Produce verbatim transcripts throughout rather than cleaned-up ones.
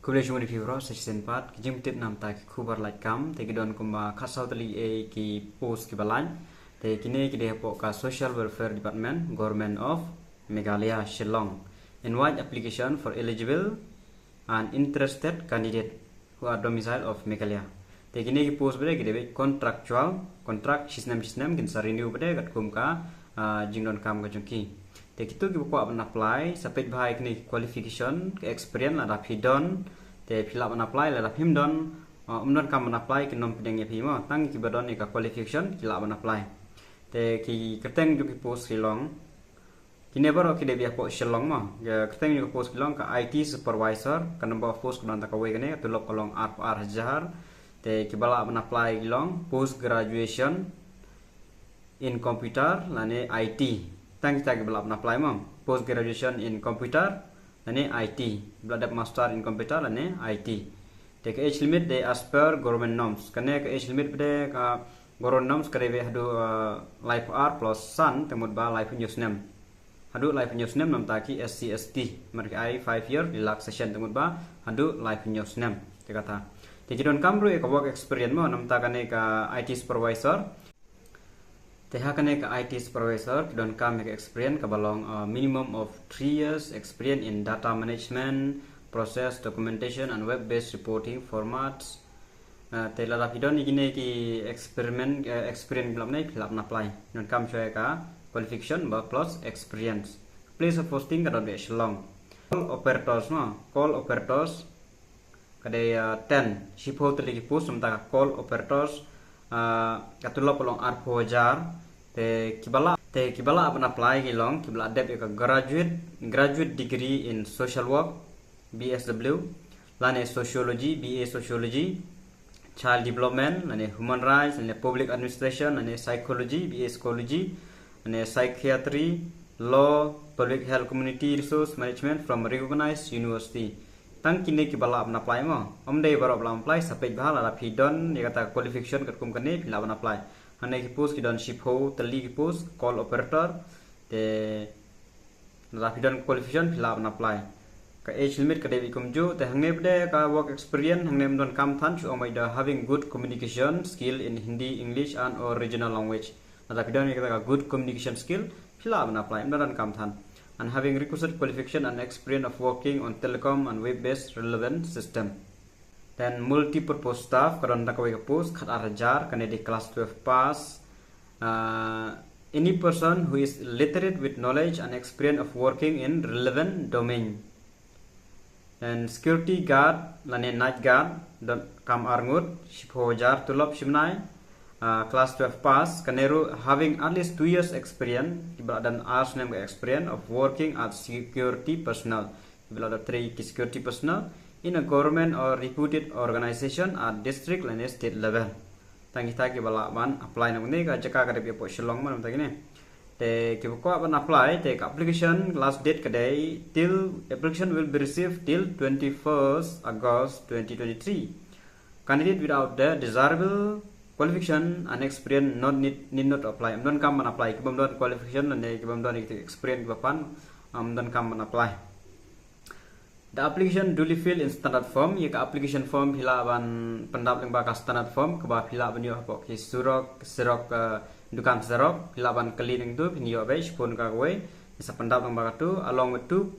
Khublei shibun ïa phi baroh sa shisien pat, ki jingtip namar ki khubor lait kam, te ki don kumba khatsaw tylli ki post kiba lait. Te kine ki dei hapoh ka Social Welfare Department, Government of Meghalaya, Shillong. Invite application for eligible and interested candidate who are domicile of Meghalaya. Te kine ki post ba dei ki dei contractual, contract shisnem shisnem, kin sa renew ba dei katkum ka, ah, jingdonkam ka jong ki. Te kito kiba kwah ban apply, sa peit bha ïa kine ki qualification, ka experience lada phi don, te phi lah ban apply, lada phim don, ah, ym donkam ban apply, kin ym pdiang ïa phi mo, tang kiba don ïa ka qualification ki lah ban apply. Te ki kyrteng jong ki post ki long, kine baroh ki dei ba hapoh Shillong mo. Ka kyrteng jong ka post ki long ka I T supervisor, ka number of post ka don tang kawei kane, ka tulop ka long arphew ar hajar. Te kiba lah ban apply ki long post graduation in computer lane I T. Tang kita kiba lah ban apply mo. Post graduation in computer lane I T. Ba la dep master in computer lane I T. Te ka age limit dei as per government norms. Kane ka age limit ba dei ka government norms ka dei ba haduh, uh, laiphew ar plus san, te mut ba laiphew hynñiew snem. Haduh laiphew hynñiew snem namar ki S C S T. Namar ki ai five year relaxation, te mut ba haduh laiphew hynñiew snem. Te kata. Te ki donkam ruh ïa ka work experience mo, namar kane ka I T supervisor. Te ha kane ka I T supervisor, ki donkam ïa ka experience kaba long, uh, minimum of three years experience in data management, process, documentation and web-based reporting formats. Uh, te lada phi don ïa kine ki experiment, uh, experience ba la mynne, phi lah ban apply. Donkam shuwa ïa ka qualification ba plus experience. Place of posting ka don ba Shillong. Call operators mo, call operators. Ka dei, uh, ten, shiphew tylli ki post namar ka call operators, uh, ka tulop ka long arphew hajar. Te kiba lah, te kiba lah ban apply ki long kiba la dep ïa ka graduate, graduate degree in social work, B S W, lane sociology, B A sociology, child development, lane human rights, lane public administration, lane psychology, B A psychology, lane psychiatry, law, public health, community resource management from recognized university. Tang kine kiba lah ban apply mo. Ym dei baroh ba lah ban apply, sa peit bha lada phi don ïa kata qualification katkum kane phi lah ban apply. Hangne ki post ki don shiphew tylli ki post, call operator. Te lada phi don qualification phi lah ban apply. Ka age limit ka dei beit kumjuh, te hangne ba dei ka work experience, hangne ym donkam than, shu ong beit da having good communication skill in Hindi, English and or regional language. Lada phi don ïa kata ka good communication skill, phi lah ban apply, ym donkam than. And having requisite qualification and experience of working on telecom and web-based relevant system. Then multi-purpose staff, ka don tang kawei ka post, khat ar hajar, kane dei class twelve pass. Uh, any person who is literate with knowledge and experience of working in relevant domain. Then security guard lane night guard, don kam arngut, shiphew hajar, tulop shibnai, uh, class twelve pass, kane ruh having at least two years experience, kiba la don ar snem ka experience of working as security personnel. Kiba la don trei ki security personnel in a government or reputed organization at district lane state level. Tang kita kiba lah ban apply na kane ka jaka ka dei hapoh Shillong mo tang kine. Te kiba kwah ban apply, te ka application last date ka dei till, application will be received till twenty-first August twenty twenty-three. Candidate without the desirable qualification and experience not need, need not apply. Ym donkam ban apply, kibym don qualification lane kibym don experience ba pan, ym donkam ban apply. The application duly filled in standard form, ïa ka application form phi lah ban pyndap lyngba ka standard form, kaba phi lah ban ïoh hapoh ki surok, surok, uh, dukan surok, phi lah ban kylli nangtu, phin ïoh beit, shiphew tyngka kawei, sa pyndap lyngba katu, along with two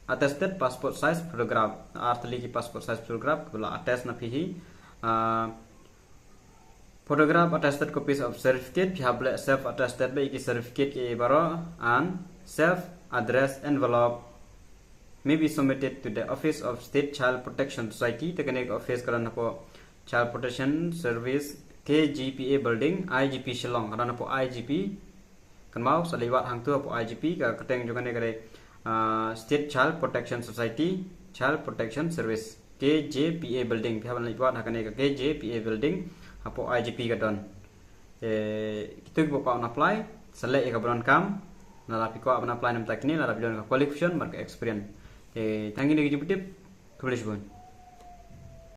attested passport size photograph, ar tylli ki passport size photograph, kaba la attest na phi hi, uh, photograph attested copies of certificate, phi hap leh self attested beit ïa ki certificate ki baroh, and self addressed envelope may be submitted to the Office of State Child Protection Society, te kane ka office ka don hapoh Child Protection Service, K G P A Building, I G P Shillong, ka don hapoh I G P. Kynmaw, sa leit wad hangtu hapoh I G P, ka kyrteng jong kane ka dei, ah, State Child Protection Society, Child Protection Service, K G P A Building. Phi hap ban leit wad ha kane ka K G P A Building, hapoh I G P ka don. Te kito kiba kwah ban apply, sa leh ïa kaba donkam. Lada phi kwah ban apply namar kine, lada phi don ka qualification bad ka experience. Te tang kine ki jingpyntip. Khublei shibun.